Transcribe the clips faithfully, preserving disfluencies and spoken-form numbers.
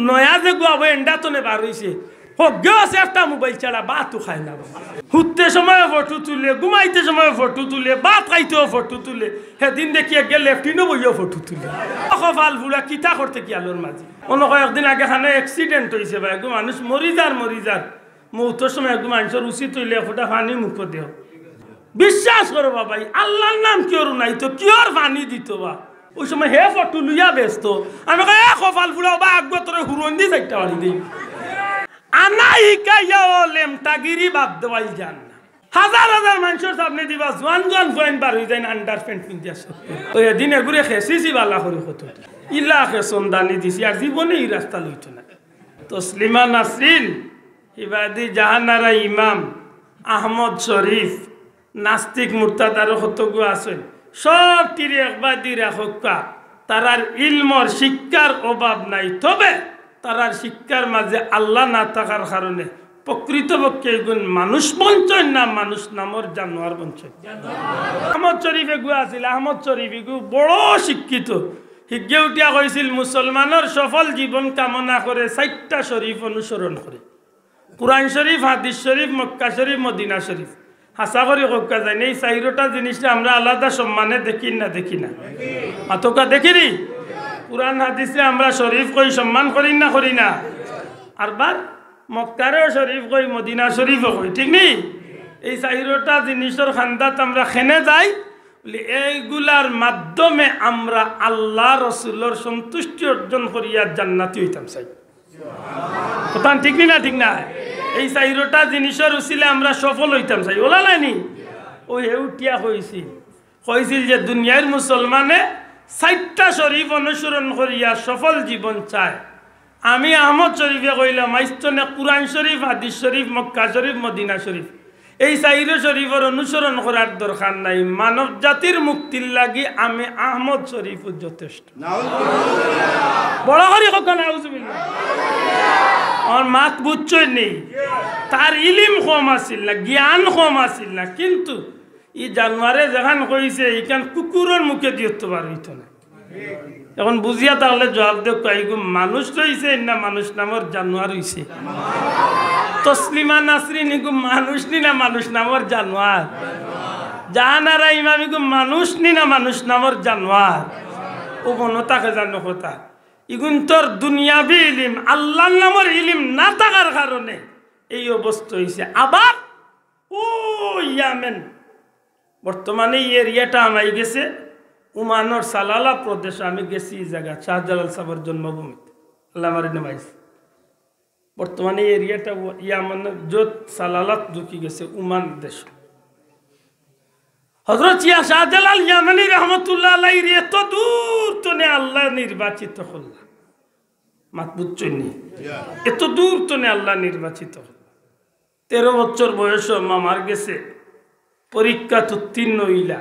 নয়া যেগু আবো এন্ডা তনে বার অইছে, হগ্গেও আছে একটা মোবাইল ছাড়া, ভাতও খায় না। হুততে সময়ও ফটো তুলে, ঘুমাইতে সময়ও ফটো তুলে, ভাত খাইতেও ফটো তুলে। হেদিন দেখি এগু লেফটিনো বইয়াও ফটো তুলে। কপাল পুড়া, কিতা করতে কি আলোর মাঝে? অনো কয়েকদিন আগে খানো accident অইছে বা, এগু মানুষ মরি যার, মরি যার। মৌতর সময় এগু মানষর উচিত অইলে এফুটা পানি মুখো দেও। বিশ্বাস করো বাবা, ই আল্লার নাম কিওর নাই তো কিওর পানি দিতো বা? ওই সময় হে ফটো লইয়া ব্যস্ত। আমি কই, "এ কপাল পুড়া, ওবা আগুয়া তোরে হুরন্দি চাইরটা বাড়ি দেই।" আনা হিকাইয়া ও লেমটাগিরি বাদ দেওয়াই যান না। হাজার হাজার মানষর সামনে দিবা, জোয়ান জোয়ান ফুয়াইন বার অই যাইন, underpant পিন্দিয়া সব। তো এদিন এগুরে খেসিছি বালা করি কত। ইলা খেসন দানি দিছি, আর জীবনে ই রাস্তা লইতো না। তসলিমা নাসরিন, ইবাদি জাহানারা ইমাম, আহমদ শরীফ, নাস্তিক মুরতাদ আরো কতগু আছইন, সব টিরে একবাদি রাখউক্কা। তারার ইলমর শিক্ষার অভাব নাই, তবে তারার শিক্ষার মাঝে আল্লা না থাকার কারণে প্রকৃতপক্ষে ইগুন মানুষ বনছইন না, মানুষ নামর জানোয়ার বনছইন। আহমদ শরীফ এগু আছিল, আহমদ শরীফ ইগু বড় শিক্ষিত। হিগে উঠিয়া কইছিল, মুসলমানর সফল জীবন কামনা করে চাইরটা শরীফ অনুসরণ করে। কুরআন শরীফ, হাদিস শরীফ, মক্কা শরীফ, মদিনা শরীফ। হাছা করি কউক্কা যাইন, এই চাইরোটা জিনিসরে আমরা আলাদা সম্মানে দেখির না, দেখি না? মাতউক্কা, দেখিরি? কুরআন হাদিসরে আমরা শরীফ কই, সম্মান করি না, করি না? আর বার মক্কারেও শরীফ কই, মদিনা শরীফও কই, ঠিক নি? এই চাইরোটা জিনিসর খান্দাত আমরা খেনে যাই, বলি, এইগুলার মাধ্যমে আমরা আল্লা রসুলর সন্তুষ্টি অর্জন করিয়া জান্নাতি অইতাম চাই। কথা ঠিক নি না, ঠিক না? এই চাইরোটা জিনিসর উসিলে আমরা সফল অইতাম চাই, অলা নায়নি? ওই হে উঠিয়া কইছিল, কইছিল যে দুনিয়ার মুসলমানে চাইরটা শরীফ অনুসরণ করিয়া সফল জীবন চায়। আমি আহমদ শরীফে কইলাম, আইস্তনে কুরআন শরীফ, হাদিস শরীফ, মক্কা শরীফ, মদিনা শরীফ, এই চাইরো শরীফর অনুসরণ করার দরকার নাই। মানব জাতির মুক্তির লাগি আমি আহমদ শরীফ যথেষ্ট। বড় করি কউক্কা, নাউজুবিল্লাহ। আমার মাত বুঝছইন নি? তার ইলিম কম আছিল না, জ্ঞান কম আছিল না, কিন্তু ই জানোয়ারে যেখান কইছে, ইখান কুকুরর মুখে দিও তো বার অইতো না। এখন বুঝিয়া থাকলে জবাব দেউক্কা, ইগু মানুষ রইছে না মানুষ নামর জানোয়ার অইছে? তসলিমা নাসরিন ইগু মানুষ নি না মানুষ নামর জানোয়ার? জাহানারা ইমাম ইগু মানুষ নি না মানুষ নামর জানোয়ার? ও মনো থাকে জানো কথা, ইগুনতর দুনিয়াবি ইলিম, আল্লার নামর ইলিম না থাকার কারণে এই অবস্থা অইছে। আবার ও ইয়ামেন, বর্তমানে ই এরিয়াটা হামাই গেছে, ওমানর সালালা প্রদেশ। আমি গেছি ই জাগাত, শাহজালাল সাবর জন্মভূমিত। আল্লা মারি নমাইছে। বর্তমানে ই এরিয়াটা ও-, ইয়ামেন, যত সালালাত ঢুকি গেছে ওমান দেশ। হজরত ইয়া শাহজালাল ইয়ামানি রহমতুল্লাহ আলাইহিরে এত দূর তনে আল্লায় নির্বাচিত করলা। মাত বুঝছইন নি? এত দূর তনে আল্লায় নির্বাচিত করলা। তেরো বছর বয়সো মামার গেছে পরীক্ষাত উত্তীর্ণ অইলা।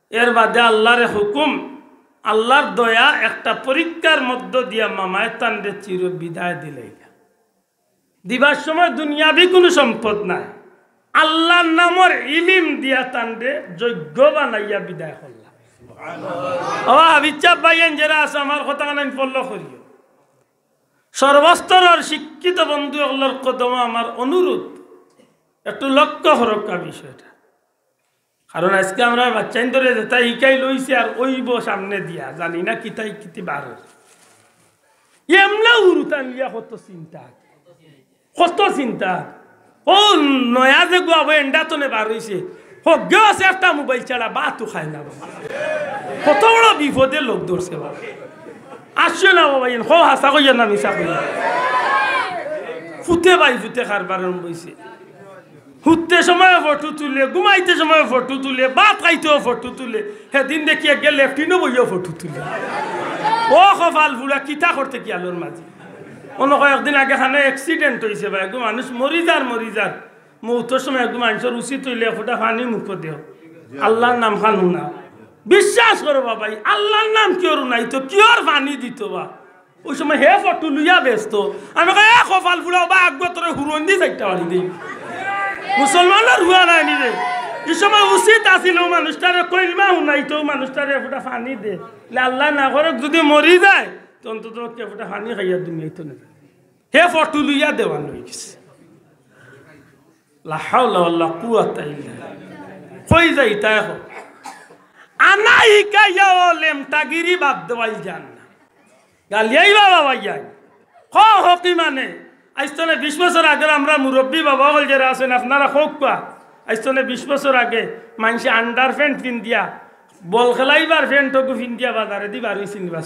এর বাদে আল্লারে হুকুম, আল্লার দয়া, একটা পরীক্ষার মধ্য দিয়া মামায় তানরে চির বিদায় দিলাইলা। দিবার সময় দুনিয়াবি কুনু সম্পদ নাই, আল্লার নামর ইলিম দিয়া তানরে যোগ্য বানাইয়া বিদায় করলা। বাবা হাফিজ সাব ভাইয়াইন যেরা আছো, আমার কথা কানাইন follow করিও। সর্বস্তরর শিক্ষিত বন্ধু অকলর কদমো আমার অনুরোধ, একটু লক্ষ্য করউক্কা বিষয়টা। কারণ আইজকে আমরার বাচ্চাইন্তরে যেতা হিকাইল অইছে আর অইবো সামনে দিয়া, জানি না কিতা কিতি বার অইছে। এমলা হুরুতান লিয়া কত চিন্তা, কত চিন্তা। ও নয়া যেগু আবো এন্ডা তনে বার অইছে, হগ্গেও আছে একটা মোবাইল ছাড়া, ভাতও খায় না বাবা। কত বড় বিপদে লগ ধরছে বাবা। আসছে না বাবা, ইন কও হাছা কইয়া না মিছা কইয়া। ফুতে বাই ফুতে কারবার আরম্ভ অইছে। হুততে সময়ও ফটো তুলে, ঘুমাইতে সময়ও ফটো তুলে, ভাত খাইতেও ফটো তুলে। হেদিন দেখি এগু লেফটিনো বইয়াও ফটো তুলে। ও কপাল পুড়া, কিতা করতে কি আলোর মাঝে? অনো কয়েকদিন আগে খানো accident অইছে বা, এগু মানুষ মরি যার, মরি যার। মৌতর সময় এগু মানষর উচিত অইলে এফুটা পানি মুখো দেও, আল্লার নাম খান হুনা। বিশ্বাস করো বাবা, ই আল্লার নাম কিওর নাই তো কিওর পানি দিতো বা? ওই সময় হে ফটো লইয়া ব্যস্ত। আমি কই, "এ কপাল পুড়া, ওবা আগুয়া তোরে হুরন্দি চাইরটা বাড়ি দেই।" মুসলমানর হুয়া নায়নি রে। ই সময় উচিত আছিল ও মানুষটারে কইলমা হুনাইতো, ও মানুষটারে এফুটা পানি দে। লে আল্লায় না করউক যুদি মরি যায়, তো অন্তত পক্ষে ফুটা পানি খাইয়া দুনিয়াইতো না। হে ফটো লইয়া দেওয়ান অইগেছে। লা হাওলা ওয়ালা কুওয়াতা ইল্লা বিল্লাহ। কই যাইতা এখন? আনা হিকাইয়া ও লেমটাগিরি বাদ দেওয়াই যান না। গালিয়াই বাবা ভাইয়াই। ক হকি মানে, আইজ তনে বিশ বছর আগের আমরা মুরব্বী বাবা অকল যেরা আছইন, আপনারা কউক্কা। আইজ তনে বিশ বছর আগে মানষে আন্ডার প্যান্ট পিন্দিয়া, বল খেলাইবার প্যান্ট অগু পিন্দিয়া বাজারেদি বার অইছিল নি বা?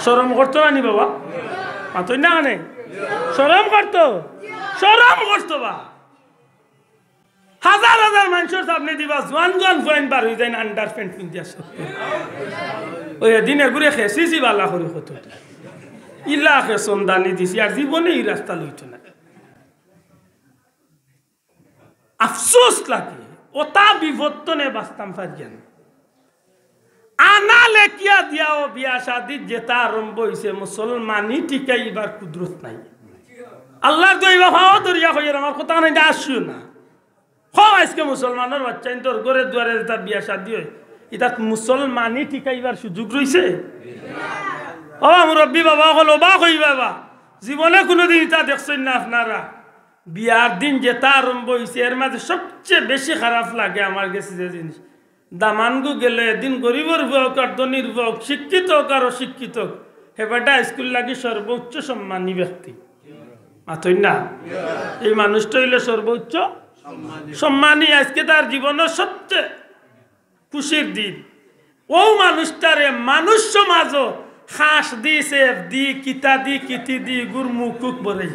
শরম করতো না নি বাবা? মাতইন না কেনে? শরম করতো? শরম করতো বা? হাজার হাজার মানষর সামনেদি বা জোয়ান জোয়ান ফুয়াইন বার অইযাইন আন্ডার প্যান্ট পিন্দিয়া সব। ওই এদিন এগুরে খেছিছি বালা করি কত। ইলা খেছন দানি দিছি, আর জীবনে ই রাস্তা লইতো না। আফসোস লাগে, অতা বিপদ তনে বাচতাম পারিয়ার না। আনা লেখিয়া দিয়াও বিয়া শাদিত যেতা আরম্ভ অইছে, মুসলমানি টিকাইবার কুদরত নাই। আল্লার দোয়াই বা পাও ধরিয়া কইয়ার, আমার কথা নাই, আসিও না। হ, আইজকে মুসলমানর বাচ্চাইন্তর ঘরে দুয়ারে যেতা বিয়া শাদি অয়, ইতাত মুসলমানি টিকাইবার সুযোগ রইছে? ও মুরব্বী বাবা অকল, অবাক অইবা বা, জীবনে কুনুদিন ইতা দেখছইন না আপনারা। বিয়ার দিন যেতা আরম্ভ অইছে, এর মাঝে সবচেয়ে বেশি খারাপ লাগে আমার গেছে যে জিনিস, দামানগু গেলে এদিন গরিবর ফুয়া অউক আর ধনির ফুয়া অউক, শিক্ষিত অউক আর অশিক্ষিত অউক, হে বেটা স্কুল লাগি সর্বোচ্চ সম্মানী ব্যক্তি। মাতইন না? এই মানুষটা অইলো সর্বোচ্চ সম্মানী। আইজকে তার জীবনর সবচেয়ে খুশির দিন। অউ মানুষটারে মানুষ সমাজো হাঁস দি, সেফ দি, কিতা দি, কিতি দি, গুর মুখুক বরে।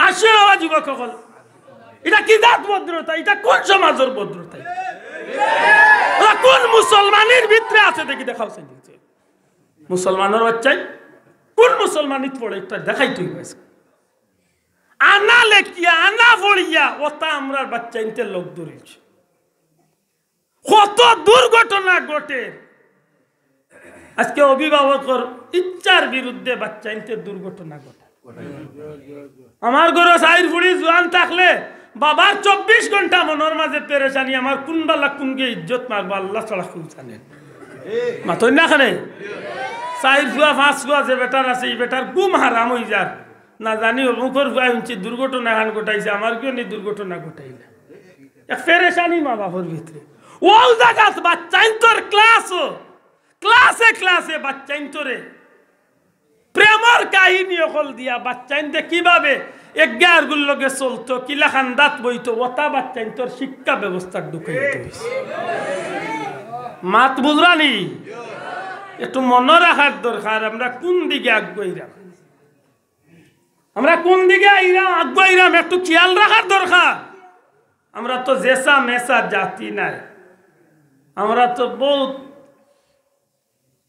আসো বাবা যুবক অকল, ইটা কি জাত ভদ্রতা? ইটা কুন সমাজর ভদ্রতা? ইটা কুন মুসলমানির ভিতরে আছে দেখি দেখাও চাইন। মুসলমানর বাচ্চাই কুন মুসলমানিত পড়ে, ইটা দেখাইতে অইবো আইজকে। আনা লেখিয়া, আনা পড়িয়া, অতা আমরার বাচ্চাইন্তে লগ ধরিলছে। কত দুর্ঘটনা ঘটে। আইজকে অভিভাবকর ইচ্ছার বিরুদ্ধে বাচ্চাইন্তে দুর্ঘটনা ঘটে। আমার ঘরো চাইর ফুড়ি জোয়ান থাকলে বাবার চব্বিশ ঘন্টা মনর মাঝে পেরেশানি, আমার কুন বালা কুনগিয়ে ইজ্জত মারবো, আল্লা ছাড়া কেউ জানে। মাতইন না কেনে? চাইর ফুয়া, পাঁচ ফুয়া যে বেটার আছে, ই বেটার ঘুম হারাম অইযার। না জানি অমুকর ফুয়ায় হুনছি দুর্ঘটনা এখান ঘটাইছে, আমার কিওনি দুর্ঘটনা ঘটাইলা। এক পেরেশানি মা বাপর ভিতরে। অউ জাগাত বাচ্চাইন্তর ক্লাসো, ক্লাসে ক্লাসে বাচ্চাইন্তরে প্রেমর কাহিনী অকল দিয়া বাচ্চাইন্তে কিভাবে একে আরগুর লগে চলতো, কিলা কান্দাত বইতো, অতা বাচ্চাইন্তর শিক্ষা ব্যবস্থাত ঢুকাইয়া দিছে। মাত বুঝরানি? একটু মনো রাখার দরকার, আমরা কুন দিকে আগুয়াইরাম। আমরা কুন দিকে আইরাম, আগুয়াইরাম, একটু খিয়াল রাখার দরকার। আমরা তো জেসা মেসা জাতি নায়, আমরা তো বউত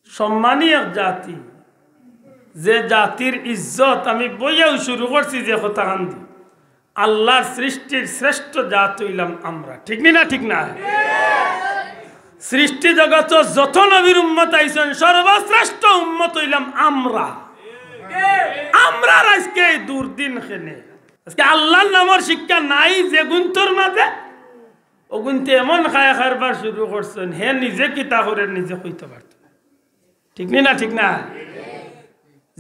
সম্মানী এক জাতি। যে জাতির ইজ্জত, আমি বইয়াউ শুরু করছি যে কথাখান দি, আল্লার সৃষ্টির শ্রেষ্ঠ জাত অইলাম আমরা, ঠিক নি না? ঠিক না? সৃষ্টি জগতো যত নবীর উম্মত আইছইন, সর্বশ্রেষ্ঠ উম্মত অইলাম আমরা। আমরার আইজকে এই দুর্দিন কেনে? আইজকে আল্লার নামর শিক্ষা নাই যেগুইন্তর মাঝে, অগুইন্তে এমন খায়া কারবার শুরু করছইন, হে নিজে কিতা করের নিজে কইতো পারতো না। ঠিক নি না? ঠিক না?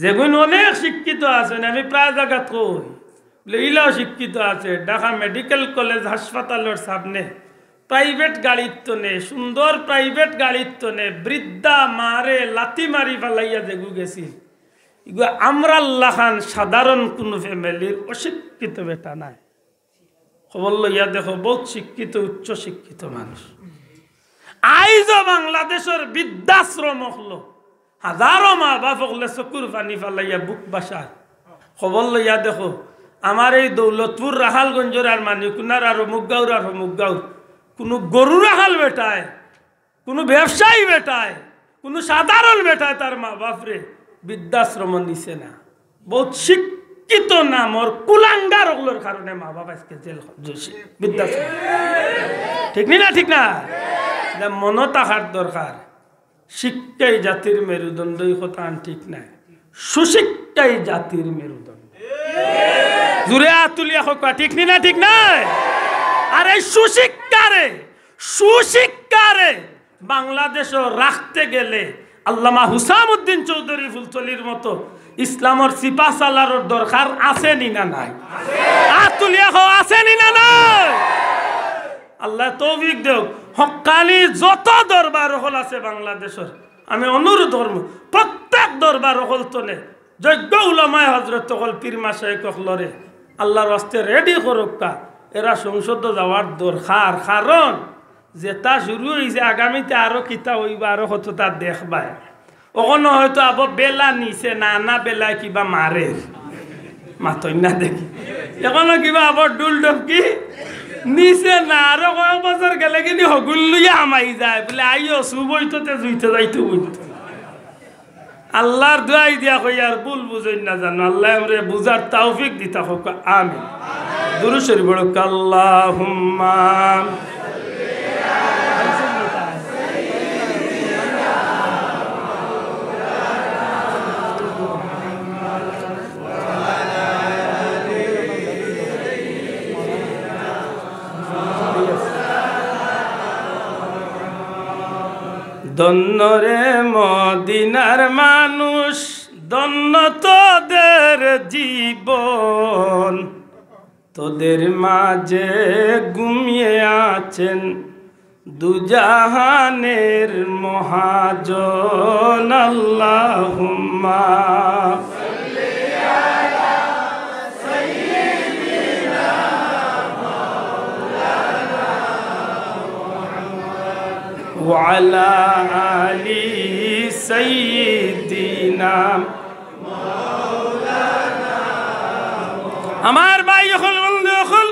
যেগুইন অনেক শিক্ষিত আছইন, আমি প্রায় জাগাত কই, বলে, ইলাও শিক্ষিত আছে, ঢাকা মেডিকেল কলেজ হাসপাতালর সামনে প্রাইভেট গাড়ির তনে, সুন্দর প্রাইভেট গাড়ির তনে বৃদ্ধা মারে লাথি মারি ফালাইয়া যেগু গেছিল, ইগু আমরার লাখান সাধারণ কুনু ফ্যামিলির অশিক্ষিত বেটা নায়। খবর লইয়া দেখো, বউত শিক্ষিত, উচ্চ শিক্ষিত মানুষ। আইজও বাংলাদেশর বৃদ্ধাশ্রম অকলো হাজারো মা বাপ অকলে চকুর পানি ফালাইয়া বুক বাসার। খবর লইয়া দেখো, আমার এই দৌলতপুর, রাখালগঞ্জর আর মানিকুনার আর অমুক গাঁওর আর অমুক গাঁওর কুনু গরু রাখাল বেটায়, কুনু ব্যবসায়ী বেটায়, কুনু সাধারণ বেটায় তার মা বাপরে বৃদ্ধাশ্রম নিছে না। বউত শিক্ষিত নামর কুলাঙ্গার অকলর কারণে মা বাপ আইজকে জেল, বৃদ্ধাশ্রম। ঠিক নি না? ঠিক না? ইটা মনো থাকার দরকার। শিক্ষাই জাতির মেরুদণ্ড, ই কথাখান ঠিক নায়। সুশিক্ষাই জাতির মেরুদণ্ড। জুরে আত তুলিয়া কউক্কা, ঠিক নি না? ঠিক নায়? আর এই সুশিক্ষারে, সুশিক্ষারে বাংলাদেশো রাখতে গেলে আল্লামা হুসামউদ্দিন চৌধুরী ফুলতলির মতো ইসলামর সিপাহ সালারর দরকার আছে নি না নাই? আত তুলিয়া কও, আছে নি না নাই? আল্লায় তৌফিক দেউক। হক্কানি যত দরবার অকল আছে বাংলাদেশর, আমি অনুরোধ করমু, প্রত্যেক দরবার অকল তনে যোগ্য উলামায়ে হজরত অকল, পীর মাশায়েখ অকলরে আল্লার ওয়াস্তে ready করউক্কা। এরা সংসদো যাওয়ার দরকার, কারণ যেটা শুরু অইছে, আগামীতে আরো কিতা অইবা, আরো কততা দেখবায়। অখনো হয়তো আবো বেলা নিছে না, না বেলায় কিবা মারের, মাতইন না দেখি। অখনো কিবা আবো ঢুল ঢপকি নিছে না, আরো কয়েক বছর গেলে কিনি হগুল লইয়া হামাই যায়, বুলে, "আইও, সুব অইতো তে জুইতে যাইতো বইতো।" আল্লার দোয়াই দিয়া কইয়ার, ভুল বুঝইন না জানো, আল্লায় আমরারে বুঝার তৌফিক দিতা কউক্কা, আমিন। দুরূদ শরীফ পড়উক্কা, আল্লাহুম্মা। ধন্য রে মদিনার মানুষ, ধন্য তোদের জীবন, তোদের মাঝে ঘুমিয়ে আছেন দুজাহানের মহাজন। আল্লাহুম্মা ওয়ালা আলি সাইয়্যিদিনা। আমার ভাই অকল, বন্ধু অকল,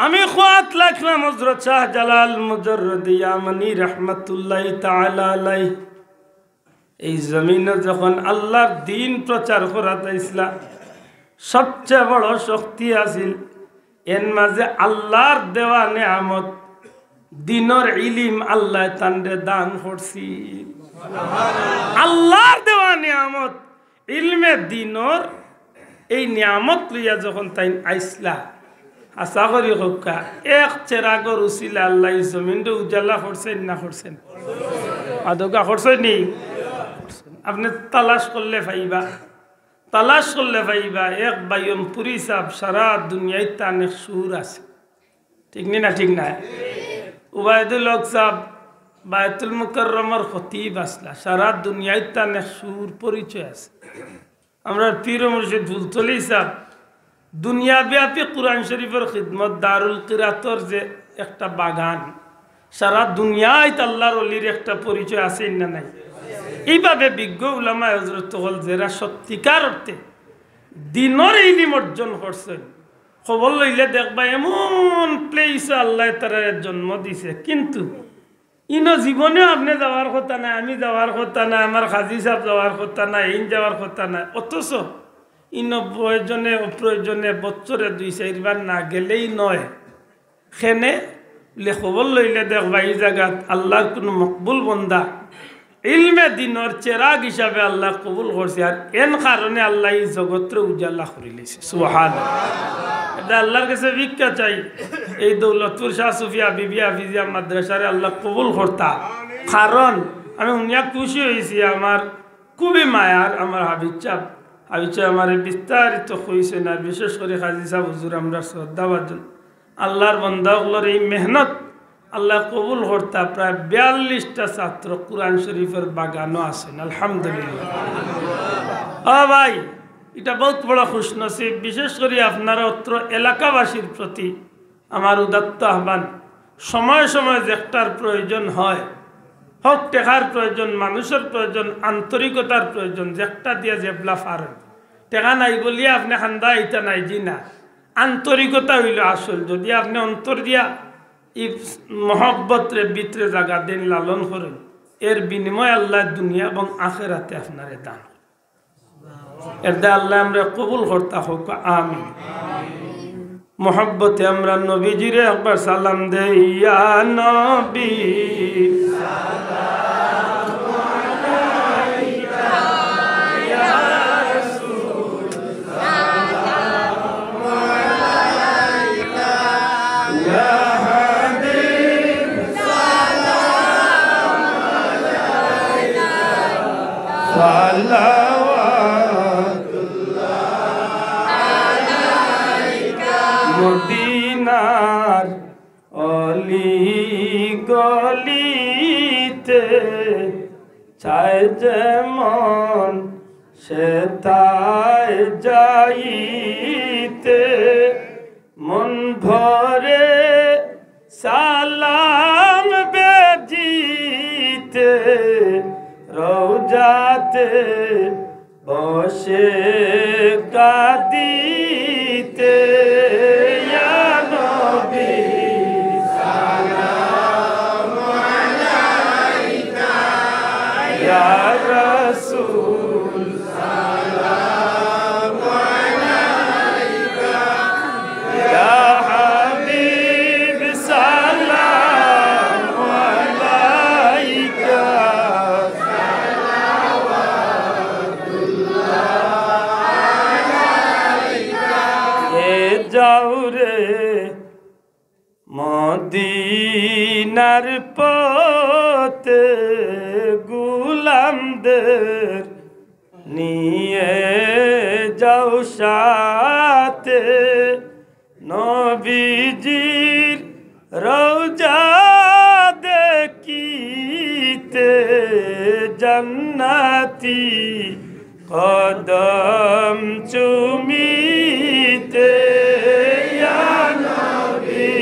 আমি খুয়াত রাখলাম হজরত শাহজালাল মুজাররদে ইয়ামানি রহমতুল্লাহি তাআলা আলাইহি। এই জমিনো যখন আল্লার দ্বীন প্রচার করাত আইছলা, সবচেয়ে বড় শক্তি আছিল এন মাঝে আল্লার দেওয়া নিয়ামত, দ্বীনর ইলিম আল্লায় তানরে দান করছিল। আল্লার দেওয়া নিয়ামত, ইলমে দ্বীনর এই নিয়ামত লইয়া যখন তাইন আইছলা, আশা করি কউক্কা, এক চেরাগর উছিলা আল্লায় ই জমিনরে উজালা করছইন না করছইন? আদগা করছইন নি? আপনে তালাশ করলে পাইবা, তালাশ করলে পাইবা। এক বায়নপুরী সাব সারা দুনিয়াইত তান এক সুর আছে, ঠিক নি না? ঠিক না? উবায়দুল হক সাব বায়তুল মুকাররমর খতিব আছলা, সারা দুনিয়াইত তান এক সুর পরিচয় আছে। আমরার পীর ও মুর্শিদ ফুলতলি সাব দুনিয়াব্যাপী কুরআন শরীফর খিদমত, দারুল কিরাতর যে একটা বাগান, সারা দুনিয়াইত আল্লার অলির একটা পরিচয় আছে না নাই? এইভাবে বিজ্ঞ উলামায়ে হজরত অকল যেরা সত্যিকার অর্থে দ্বীনর ইলিম অর্জন করছইন, খবর লইলে দেখবা এমন place আল্লায় তারারে জন্ম দিছে, কিন্তু ইনো জীবনেও আপনে যাওয়ার কথা নায়, আমি যাওয়ার কথা নায়, আমার কাজী সাব যাওয়ার কথা নায়, এইন যাওয়ার কথা নায়। অথচ ইনো প্রয়োজনে অপ্রয়োজনে বছরে দুই চাইরবার না গেলেই নয়। কেনে? বুলে খবর লইলে দেখবা ই জাগাত আল্লার কুনু মকবুল বন্দা ইলমে দ্বীনর চেরাগ হিসাবে আল্লায় কবুল করছে, আর এন কারণে আল্লায় ই জগতরে উজালা করিলিছে। সুবহানাল্লাহ। এটা আল্লার কাছে ভিক্ষা চাই, এই দৌলতপুর শাহ সুফি হাবিবিয়া হাফিজিয়া মাদ্রাসারে আল্লায় কবুল করতা। কারণ আমি হুনিয়া খুশি অইছি, আমার খুবই মায়ার আমার হাফিজ সাব, হাফিজ সাব আমারে বিস্তারিত কইছইন, আর বিশেষ করি কাজী সাব হুজুর, আমরার শ্রদ্ধাভাজন আল্লার বন্দা অকলর এই মেহনত আল্লায় কবুল করতা। প্রায় বিয়াল্লিশটা ছাত্র কুরআন শরীফর বাগানো আছইন, আলহামদুলিল্লাহ। ও ভাই, ইটা বউত বড় খুশনসিব, বিশেষ করি আপনারা অত্র এলাকাবাসীর প্রতি আমার উদাত্ত আহ্বান, সময় সময় যেকটার প্রয়োজন হয়, হউক টেকার প্রয়োজন, মানুষর প্রয়োজন, আন্তরিকতার প্রয়োজন, যেকটা দিয়া যেবলা পারইন। টেকা নাই বুলিয়া আপনে কান্দা আইতা নায়, জি না। আন্তরিকতা অইলো আসল। যদি আপনে অন্তর দিয়া ই মহব্বতরে ভিতরে জাগা দেইন, লালন করইন, এর বিনিময়ে আল্লায় দুনিয়া এবং আখেরাতে আপনারে দান। এরদায় আল্লায় আমরারে কবুল করতা কউক্কা, আমিন। মহব্বতে আমরা নবীজিরে একবার সালাম দেই, ইয়া নবী। চায় যেমন সেথায় যাইতে, মন ভরে সালাম বেজিতে, রওজাতে বসে কাঁদিতে। ইয়া নবী, সালাম আলাইকা, ইয়া রাসূল, সালাম আলাইকা, ইয়া হাবিব, সালাম আলাইকা। এ যাও রে মদিনার পথে, গোলামদের নিয়ে যাও সাথে। নবীজির রওজা দেখিতে, জান্নাতি কদম চুমিতে। ইয়া নবী,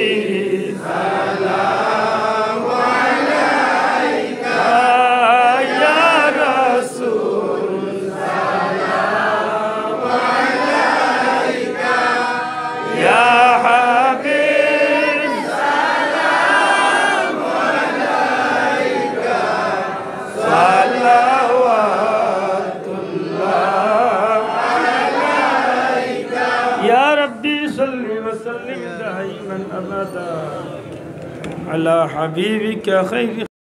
সালাম আলাইকা, ইয়া রাসূল, সালাম আলাইকা, ইয়া হাবিব, সালাম আলাইকা, সালাওয়াতুল্লাহ আলাইকা। ইয়া রাব্বি সাল্লি ওয়া সাল্লিম দাইমান আবাদা আলা হাবিবিকা খাইরি